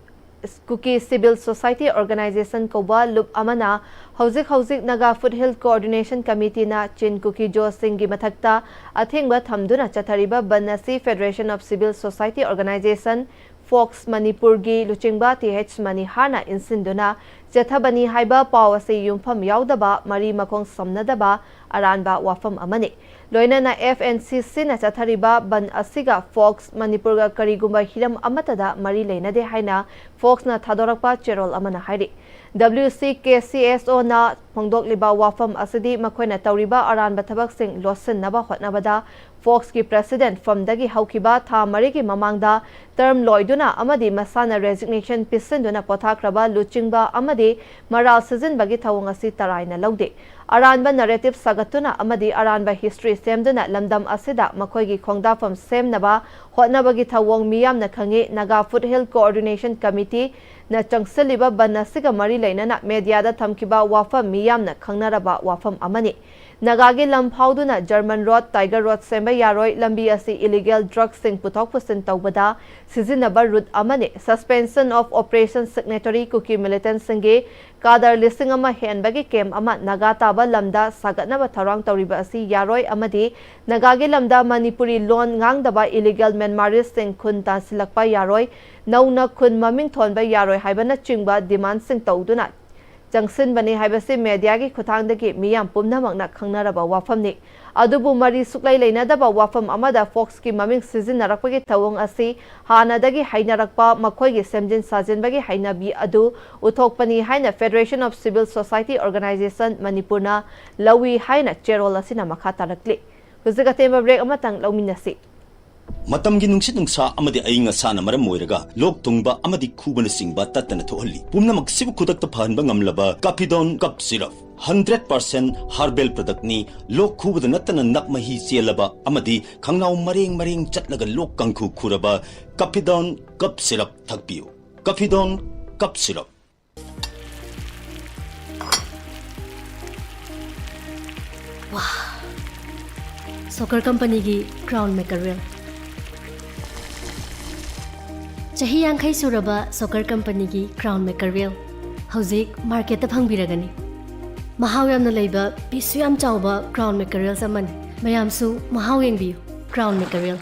Kuki Civil Society Organization ꯀꯧꯕ ꯂꯨꯞ ꯑꯃꯅ ꯍꯧꯖꯤꯛ ꯍꯧꯖꯤꯛ ꯅꯥꯒꯥ ꯐꯨꯠꯍꯤꯜ ꯀꯣꯑꯣꯔꯗꯤꯅꯦꯁꯟ ꯀꯃꯤꯇꯤꯅ ꯆꯤꯟ ꯀꯨꯀꯤ ꯖꯣꯁꯤꯡꯒꯤ ꯃꯊꯛꯇ ꯑꯊꯤꯡꯕ ꯊꯝꯗꯨꯅ ꯆꯠꯊꯔꯤꯕ ꯕꯟ ꯑꯁꯤ Federation of Civil Society Organization, fox ꯃꯅꯤꯄꯨꯔꯒꯤ ꯂꯨꯆꯤꯡꯕ ꯇꯤ ꯑꯩꯆ ꯃꯅꯤꯍꯥꯔꯅ ꯏꯟꯁꯤꯟꯗꯨꯅ ꯆꯠꯊꯕꯅꯤ ꯍꯥꯏꯕ ꯄꯥꯎ ꯑꯁꯤ ꯌꯨꯝꯐꯝ ꯌꯥꯎꯗꯕ, ꯃꯔꯤ ꯃꯈꯣꯡ ꯁꯝꯅꯗꯕ ꯑꯔꯥꯟꯕ ꯋꯥꯐꯝ ꯑꯃꯅꯤ꯫ ꯂꯣꯏꯅꯅ F N C C ꯅ ꯆꯠꯊꯔꯤꯕ ꯕꯟ ꯑꯁꯤꯒ ꯐꯣꯛꯁ ꯃꯅꯤꯄꯨꯔꯒ ꯀꯔꯤꯒꯨꯝꯕ ꯍꯤꯔꯝ ꯑꯃꯠꯇꯗ ꯃꯔꯤ ꯂꯩꯅꯗꯦ ꯍꯥꯏꯅ ꯐꯣꯛꯁꯅ ꯊꯥꯗꯣꯔꯛꯄ ꯆꯦꯔꯣꯜ ꯑꯃꯅ ꯍꯥꯏꯔꯤ꯫ W C K C S O ꯅ ꯐꯣꯡꯗꯣꯛꯂꯤꯕ ꯋꯥꯐꯝ ꯑꯁꯤꯗꯤ ꯃꯈꯣꯏꯅ ꯇꯧꯔꯤꯕ ꯑꯔꯥꯟꯕ ꯊꯕꯛꯁꯤꯡ ꯂꯣꯠꯁꯤꯟꯅꯕ ꯍꯣꯠꯅꯕꯗ ꯐꯣꯛꯁꯀꯤ ꯄ꯭ꯔꯦꯁꯤꯗꯦꯟꯠ ꯐꯝꯗꯒꯤ ꯍꯧꯈꯤꯕ ꯊꯥ ꯃꯔꯤꯒꯤ ꯃꯃꯥꯡꯗ ꯇꯔꯝ ꯂꯣꯏꯗꯨꯅ ꯑꯃꯗꯤ ꯃꯁꯥꯅ ꯔꯦꯖꯤꯒꯅꯦꯁꯟ ꯄꯤꯁꯤꯟꯗꯨꯅ ꯄꯣꯊꯥꯈ꯭ꯔꯕ ꯂꯨꯆꯤꯡꯕ ꯑꯃꯗꯤ ꯃꯔꯥꯜ ꯁꯤꯖꯤꯟꯕꯒꯤ ꯊꯧꯑꯣꯡ ꯑꯁꯤ ꯇꯔꯥꯏꯅ ꯂꯧꯗꯦ꯫ ꯑꯔꯥꯟꯕ ꯅꯦꯔꯦꯇꯤꯚ ꯁꯥꯒꯠꯇꯨꯅ ꯑꯃꯗꯤ ꯑꯔꯥꯟꯕ ꯍꯤꯁꯇ꯭ꯔꯤ ꯁꯦꯝꯗꯨꯅ ꯂꯝꯗꯝ ꯑꯁꯤꯗ ꯃꯈꯣꯏꯒꯤ ꯈꯣꯡꯗꯥꯐꯝ ꯁꯦꯝꯅꯕ ꯍꯣꯠꯅꯕꯒꯤ ꯊꯧꯑꯣꯡ ꯃꯤꯌꯥꯝꯅ ꯈꯪꯏ꯫ ꯅꯥꯒꯥ ꯐꯨꯠꯍꯤꯜ ꯀꯣꯑꯣꯔꯗꯤꯅꯦꯁꯟ ꯀꯃꯤꯇꯤꯅ ꯆꯪꯁꯤꯜꯂꯤꯕ ꯕꯟ ꯑꯁꯤꯒ ꯃꯔꯤ ꯂꯩꯅꯅ ꯃꯦꯗꯤꯌꯥꯗ ꯊꯝꯈꯤꯕ ꯋꯥꯐꯝ ꯃꯤꯌꯥꯝꯅ ꯈꯪꯅꯔꯕ ꯋꯥꯐꯝ ꯑꯃꯅꯤ꯫ ꯅꯥꯒꯥꯒꯤ ꯂꯝ ꯐꯥꯎꯗꯨꯅ ꯖꯔꯃꯟ ꯔꯣꯗ, ꯇꯥꯏꯒꯔ ꯔꯣꯗ ꯁꯦꯝꯕ ꯌꯥꯔꯣꯏ, ꯂꯝꯕꯤ ꯑꯁꯤ ꯏꯂꯤꯒꯦꯜ ꯗ꯭ꯔꯒꯁꯤꯡ ꯄꯨꯊꯣꯛ ꯄꯨꯁꯤꯟ ꯇꯧꯕꯗ ꯁꯤꯖꯤꯟꯅꯕ ꯔꯨꯠ ꯑꯃꯅꯤ꯫ Suspension of Operation signatory ꯀꯨꯀꯤ ꯃꯤꯂꯤꯇꯦꯟꯠꯁꯤꯡꯒꯤ ꯀꯥꯗꯔ ꯂꯤꯁꯤꯡ ꯑꯃ ꯍꯦꯟꯕꯒꯤ ꯀꯦꯝꯞ ꯑꯃ ꯅꯥꯒꯥ ꯇꯥꯕ ꯂꯝꯗ ꯁꯥꯒꯠꯅꯕ ꯊꯧꯔꯥꯡ ꯇꯧꯔꯤꯕ ꯑꯁꯤ ꯌꯥꯔꯣꯏ ꯑꯃꯗꯤ ꯅꯥꯒꯥꯒꯤ ꯂꯝꯗ ꯃꯅꯤꯄꯨꯔꯤ ꯂꯣꯟ ꯉꯥꯡꯗꯕ ꯏꯂꯤꯒꯦꯜ ꯃ꯭ꯌꯥꯟꯃꯥꯔꯤꯁꯁꯤꯡ ꯈꯨꯟ ꯇꯥꯁꯤꯜꯂꯛꯄ ꯌꯥꯔꯣꯏ, ꯅꯧꯅ ꯈꯨꯟ ꯃꯃꯤꯡ ꯊꯣꯟꯕ ꯌꯥꯔꯣꯏ ꯍꯥꯏꯕꯅꯆꯤꯡꯕ ꯗꯤꯃꯥꯟꯗꯁꯤꯡ ꯇꯧꯗꯨꯅ ꯆꯪꯁꯤꯟꯕꯅꯤ ꯍꯥꯏꯕꯁꯤ ꯃꯦꯗꯤꯌꯥꯒꯤ ꯈꯨꯠꯊꯥꯡꯗꯒꯤ ꯃꯤꯌꯥꯝ ꯄꯨꯝꯅꯃꯛꯅ ꯈꯪꯅꯔꯕ ꯋꯥꯐꯝꯅꯤ꯫ ꯑꯗꯨꯕꯨ ꯃꯔꯤ ꯁꯨꯛꯂꯩ ꯂꯩꯅꯗꯕ ꯋꯥꯐꯝ ꯑꯃꯗ ꯐꯣꯛꯁꯀꯤ ꯃꯃꯤꯡ ꯁꯤꯖꯤꯟꯅꯔꯛꯄꯒꯤ ꯊꯧꯑꯣꯡ ꯑꯁꯤ ꯍꯥꯟꯅꯗꯒꯤ ꯍꯩꯅꯔꯛꯄ ꯃꯈꯣꯏꯒꯤ ꯁꯦꯝꯖꯤꯟ ꯁꯥꯖꯤꯟꯕꯒꯤ ꯍꯩꯅꯕꯤ ꯑꯗꯨ ꯎꯠꯊꯣꯛꯄꯅꯤ ꯍꯥꯏꯅ Federation of Civil Society Organisation ꯃꯅꯤꯄꯨꯔꯅ ꯂꯧꯏ ꯍꯥꯏꯅ ꯆꯦꯔꯣꯜ ꯑꯁꯤꯅ ꯃꯈꯥ ꯇꯥꯔꯛꯂꯤ꯫ ꯍꯧꯖꯤꯛ ꯑꯇꯦꯟꯕ ꯕ꯭ꯔꯦꯛ ꯑꯃꯇꯪ ꯂꯧꯃꯤꯟꯅꯁꯤ꯫ ꯃꯇꯝꯒꯤ ꯅꯨꯡꯁꯤꯠ ꯅꯨꯡꯁꯥ ꯑꯃꯗꯤ ꯑꯏꯪ ꯑꯁꯥꯅ ꯃꯔꯝ ꯑꯣꯏꯔꯒ ꯂꯣꯛ ꯊꯨꯡꯕ ꯑꯃꯗꯤ ꯈꯨꯕꯅꯆꯤꯡꯕ ꯇꯠꯇꯅ ꯊꯣꯛꯍꯜꯂꯤ꯫ ꯄꯨꯝꯅꯃꯛꯁꯤꯕꯨ ꯈꯨꯗꯛꯇ ꯐꯍꯟꯕ ꯉꯝꯂꯕ ꯀꯥꯐꯤꯗꯣꯟ cough syrup. Hundred percent herbal ꯄ꯭ꯔꯗꯛꯅꯤ꯫ ꯂꯣꯛ ꯈꯨꯕꯗ ꯅꯠꯇꯅ ꯅꯞ ꯃꯍꯤ ꯆꯦꯜꯂꯕ ꯑꯃꯗꯤ ꯈꯪꯅꯥꯎ ꯃꯔꯦꯡ ꯃꯔꯦꯡ ꯆꯠꯂꯒ ꯂꯣꯛ ꯀꯥꯡꯈꯨ ꯈꯨꯔꯕ ꯀꯥꯐꯤꯗꯣꯟ ꯀꯞ ꯁꯤꯔꯞ ꯊꯛꯄꯤꯌꯨ꯫ ꯀꯥꯐꯤꯗꯣꯟ ꯀꯞ ꯁꯤꯔꯞ꯫ ꯁꯣꯀꯔ ꯀꯝꯄꯅꯤꯒꯤ ꯀ꯭ꯔꯥꯎꯟ ꯃꯦꯀꯔꯦꯜ꯫ ꯆꯍꯤ ꯌꯥꯡꯈꯩ ꯁꯨꯔꯕ ꯁꯣꯀꯔ ꯀꯝꯄꯅꯤꯒꯤ ꯀ꯭ꯔꯥꯎꯟ ꯃꯦꯀꯔꯦꯜ ꯍꯧꯖꯤꯛ ꯃꯥꯔꯀꯦꯠꯇ ꯐꯪꯕꯤꯔꯒꯅꯤ꯫ ꯃꯍꯥꯎ ꯌꯥꯝꯅ ꯂꯩꯕ, ꯄꯤꯁꯁꯨ ꯌꯥꯝ ꯆꯥꯎꯕ ꯀ꯭ꯔꯥꯎꯟ ꯃꯦꯀꯔꯦꯜꯁ ꯑꯃꯅꯤ꯫ ꯃꯌꯥꯝꯁꯨ ꯃꯍꯥꯎ ꯌꯦꯡꯕꯤꯌꯨ꯫ ꯀ꯭ꯔꯥꯎꯟ ꯃꯦꯀꯔꯦꯜ꯫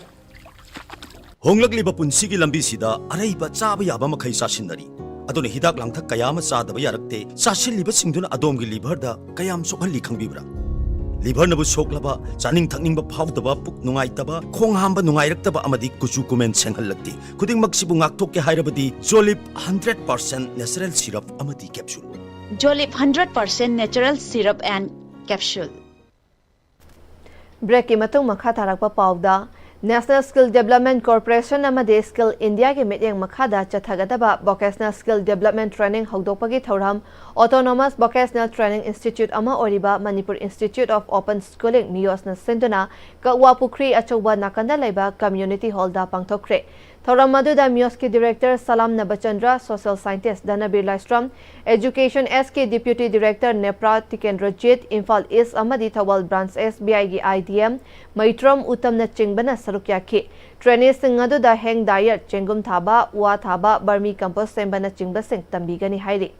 ꯍꯣꯡꯂꯛꯂꯤꯕ ꯄꯨꯟꯁꯤꯒꯤ ꯂꯝꯕꯤꯁꯤꯗ ꯑꯔꯩꯕ ꯆꯥꯕ ꯌꯥꯕ ꯃꯈꯩ ꯆꯥꯁꯤꯟꯅꯔꯤ꯫ ꯑꯗꯨꯅ ꯍꯤꯗꯥꯛ ꯂꯥꯡꯊꯛ ꯀꯌꯥ ꯑꯃ ꯆꯥꯗꯕ ꯌꯥꯔꯛꯇꯦ꯫ ꯆꯥꯁꯤꯜꯂꯤꯕꯁꯤꯡꯗꯨꯅ ꯑꯗꯣꯝꯒꯤ ꯂꯤꯚꯔꯗ ꯀꯌꯥꯝ ꯁꯣꯛꯍꯜꯂꯤ ꯈꯪꯕꯤꯕ꯭ꯔꯥ? ꯂꯤꯚꯔꯅꯕꯨ ꯁꯣꯛꯂꯕ, ꯆꯥꯅꯤꯡ ꯊꯛꯅꯤꯡꯕ ꯐꯥꯎꯗꯕ, ꯄꯨꯛ ꯅꯨꯡꯉꯥꯏꯇꯕ, ꯈꯣꯡ ꯍꯥꯝꯕ ꯅꯨꯡꯉꯥꯏꯔꯛꯇꯕ ꯑꯃꯗꯤ ꯀꯨꯆꯨ ꯀꯨꯃꯦꯟ ꯁꯦꯡꯍꯜꯂꯛꯇꯦ꯫ ꯈꯨꯗꯤꯡꯃꯛꯁꯤꯕꯨ ꯉꯥꯛꯊꯣꯛꯀꯦ ꯍꯥꯏꯔꯕꯗꯤ ꯖꯣꯂꯤꯞ ꯍꯟꯗ꯭ꯔꯦꯠ ꯄꯥꯔꯁꯦꯟ ꯅꯦꯆꯔꯦꯜ ꯁꯤꯔꯞ ꯑꯃꯗꯤ capsule. Jolip hundred percent natural syrup and capsule. ꯕ꯭ꯔꯦꯛꯀꯤ ꯃꯇꯨꯡ ꯃꯈꯥ ꯇꯥꯔꯛꯄ ꯄꯥꯎꯗ, National Skill Development Corporation ꯑꯃꯗꯤ Skill Indiaꯒꯤ ꯃꯤꯠꯌꯦꯡ ꯃꯈꯥꯗ ꯆꯠꯊꯒꯗꯕ Vocational Skill Development Training ꯍꯧꯗꯣꯛꯄꯒꯤ ꯊꯧꯔꯝ Autonomous Vocational Training Institute ꯑꯃ ꯑꯣꯏꯔꯤꯕ Manipur Institute of Open Schooling, MIOSꯅ ꯁꯤꯟꯗꯨꯅ ꯀꯛꯋꯥ ꯄꯨꯈ꯭ꯔꯤ ꯑꯆꯧꯕ ꯅꯥꯀꯟꯗ ꯂꯩꯕ Community Hallꯗ ꯄꯥꯡꯊꯣꯛꯈ꯭ꯔꯦ꯫ ꯊꯧꯔꯝ ꯑꯗꯨꯗ MIOSꯀꯤ Director ꯁꯂꯥꯝ ꯅꯕꯆꯟꯗ꯭ꯔ, Social Scientist ꯙꯅꯕꯤꯔ ꯂꯥꯏꯁ꯭ꯔꯝ, Education Sꯀꯤ Deputy Director ꯅꯦꯄ꯭ꯔꯥ Tikendrajit, Imphal East ꯑꯃꯗꯤ ꯊꯧꯕꯥꯜ Branch SBIꯒꯤ IDM ꯃꯩꯇ꯭ꯔꯝ ꯎꯇꯝꯅꯆꯤꯡꯕꯅ ꯁꯔꯨꯛ ꯌꯥꯈꯤ꯫ Traineeꯁꯤꯡ ꯑꯗꯨꯗ hang dryer, ꯆꯦꯡꯒꯨꯝ ꯊꯥꯕ, ꯋꯥ ꯊꯥꯕ, vermi compost ꯁꯦꯝꯕꯅꯆꯤꯡꯕꯁꯤꯡ ꯇꯝꯕꯤꯒꯅꯤ ꯍꯥꯏꯔꯤ꯫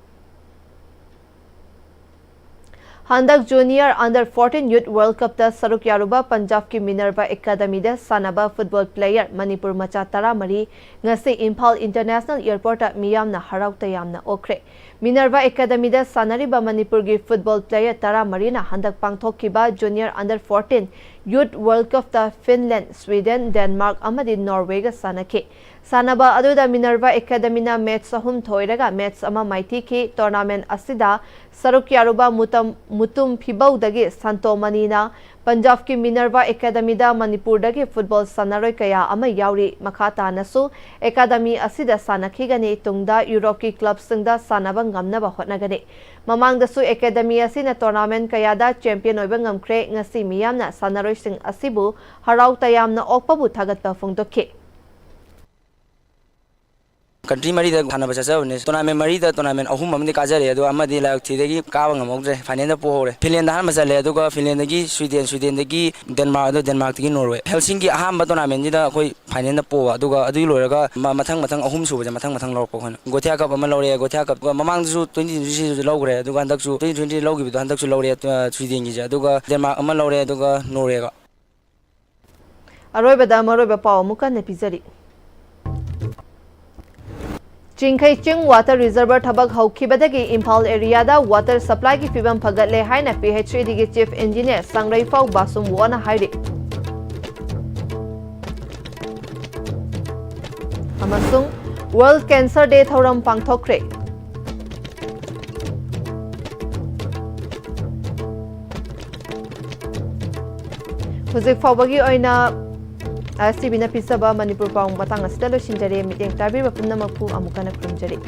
ꯍꯟꯗꯛ Junior Under fourteen Youth World Cupꯇ ꯁꯔꯨꯛ ꯌꯥꯔꯨꯕ ꯄꯟꯖꯥꯕꯀꯤ Minerva Academyꯗ ꯁꯥꯟꯅꯕ football player ꯃꯅꯤꯄꯨꯔ ꯃꯆꯥ ꯇꯔꯥꯃꯔꯤ ꯉꯁꯤ ꯏꯝꯐꯥꯜ International Airportꯇ ꯃꯤꯌꯥꯝꯅ ꯍꯔꯥꯎ ꯇꯌꯥꯝꯅ ꯑꯣꯛꯈ꯭ꯔꯦ꯫ Minerva Academyꯗ ꯁꯥꯟꯅꯔꯤꯕ ꯃꯅꯤꯄꯨꯔꯒꯤ football player ꯇꯔꯥꯃꯔꯤꯅ ꯍꯟꯗꯛ ꯄꯥꯡꯊꯣꯛꯈꯤꯕ Junior Under fourteen Youth World Cupꯇ Finland, Sweden, Denmark ꯑꯃꯗꯤ Norwayꯒ ꯁꯥꯟꯅꯈꯤ꯫ ꯁꯥꯟꯅꯕ ꯑꯗꯨꯗ Minerva Academyꯅ match ꯑꯍꯨꯝ ꯊꯣꯏꯔꯒ match ꯑꯃ ꯃꯥꯏꯊꯤꯈꯤ꯫ Tournament ꯑꯁꯤꯗ ꯁꯔꯨꯛ ꯌꯥꯔꯨꯕ ꯃꯨꯇꯝ-, ꯃꯨꯇꯨꯝ ꯐꯤꯕꯧꯗꯒꯤ ꯁꯟꯇꯣ ꯃꯅꯤꯅ ꯄꯟꯖꯥꯕꯀꯤ Minerva Academyꯗ ꯃꯅꯤꯄꯨꯔꯗꯒꯤ football ꯁꯥꯟꯅꯔꯣꯏ ꯀꯌꯥ ꯑꯃ ꯌꯥꯎꯔꯤ꯫ ꯃꯈꯥ ꯇꯥꯅꯁꯨ academy ꯑꯁꯤꯗ ꯁꯥꯟꯅꯈꯤꯒꯅꯤ꯫ ꯇꯨꯡꯗ ꯌꯨꯔꯣꯞꯀꯤ clubꯁꯤꯡꯗ ꯁꯥꯟꯅꯕ ꯉꯝꯅꯕ ꯍꯣꯠꯅꯒꯅꯤ꯫ ꯃꯃꯥꯡꯗꯁꯨ academy ꯑꯁꯤꯅ tournament ꯀꯌꯥꯗ champion ꯑꯣꯏꯕ ꯉꯝꯈ꯭ꯔꯦ꯫ ꯉꯁꯤ ꯃꯤꯌꯥꯝꯅ ꯁꯥꯟꯅꯔꯣꯏꯁꯤꯡ ꯑꯁꯤꯕꯨ ꯍꯔꯥꯎ ꯇꯌꯥꯝꯅ ꯑꯣꯛꯄꯕꯨ ꯊꯥꯒꯠꯄ ꯐꯣꯡꯗꯣꯛꯈꯤ꯫ Country ꯃꯔꯤꯗ ꯁꯥꯟꯅꯕ ꯆꯠꯆꯕꯅꯦ꯫ Tournament ꯃꯔꯤꯗ tournament ꯑꯍꯨꯝ ꯑꯃꯗꯤ ꯀꯥꯖꯔꯦ, ꯑꯗꯣ ꯑꯃꯗꯤ ꯂꯥꯏꯕꯛ ꯊꯤꯗꯒꯤ ꯀꯥꯕ ꯉꯝꯍꯧꯗ꯭ꯔꯦ, finalꯗ ꯄꯣꯍꯧꯔꯦ꯫ Finlandꯗ ꯑꯍꯥꯟꯕ ꯆꯠꯂꯦ, ꯑꯗꯨꯒ Finlandꯗꯒꯤ Sweden, Swedenꯗꯒꯤ Denmark, ꯑꯗꯣ Denmarkꯇꯒꯤ Norway꯫ Helsinki ꯑꯍꯥꯟꯕ tournamentꯁꯤꯗ ꯑꯩꯈꯣꯏ finalꯗ ꯄꯣꯕ, ꯑꯗꯨꯒ ꯑꯗꯨꯒꯤ ꯂꯣꯏꯔꯒ ꯃ-, ꯃꯊꯪ ꯃꯊꯪ ꯑꯍꯨꯝ ꯁꯨꯕꯁꯦ ꯃꯊꯪ ꯃꯊꯪ ꯂꯧꯔꯛꯄ ꯑꯩꯈꯣꯏꯅ꯫ Gothia Cup ꯑꯃ ꯂꯧꯔꯦ, Gothia Cup ꯃꯃꯥꯡꯗꯁꯨ twenty twenty-threeꯁꯨ ꯂꯧꯈ꯭ꯔꯦ, ꯑꯗꯨꯒ ꯍꯟꯗꯛꯁꯨ twenty twenty ꯂꯧꯈꯤꯕꯗꯣ ꯍꯟꯗꯛꯁꯨ ꯂꯧꯔꯦ, ꯑ, Swedenꯒꯤꯁꯦ, ꯑꯗꯨꯒ Denmark ꯑꯃ ꯂꯧꯔꯦ, ꯑꯗꯨꯒ Norwayꯒ꯫ ꯑꯔꯣꯏꯕꯗ ꯃꯔꯨꯑꯣꯏꯕ ꯄꯥꯎ ꯑꯃꯨꯛ ꯀꯟꯅ ꯄꯤꯖꯔꯤ꯫ ꯆꯤꯡꯈꯩ ꯆꯤꯡ water reservoir ꯊꯕꯛ ꯍꯧꯈꯤꯕꯗꯒꯤ ꯏꯝꯐꯥꯜ areaꯗ water supplyꯒꯤ ꯐꯤꯕꯝ ꯐꯒꯠꯂꯦ ꯍꯥꯏꯅ P H E Dꯒꯤ Chief Engineer ꯁꯪꯔꯩꯐꯥꯎ ꯕꯥꯁꯨꯝꯋꯣꯅ ꯍꯥꯏꯔꯤ꯫ ꯑꯃꯁꯨꯡ World Cancer Day ꯊꯧꯔꯝ ꯄꯥꯡꯊꯣꯛꯈ꯭ꯔꯦ꯫ ꯍꯧꯖꯤꯛ ꯐꯥꯎꯕꯒꯤ ꯑꯣꯏꯅ S T Vꯅ ꯄꯤꯖꯕ ꯃꯅꯤꯄꯨꯔ ꯄꯥꯎ ꯃꯇꯥꯡ ꯑꯁꯤꯗ ꯂꯣꯏꯁꯤꯟꯖꯔꯦ꯫ ꯃꯤꯠꯌꯦꯡ ꯇꯥꯕꯤꯕ ꯄꯨꯝꯅꯃꯛꯄꯨ ꯑꯃꯨꯛ ꯍꯟꯅ ꯈꯨꯔꯨꯝꯖꯔꯤ꯫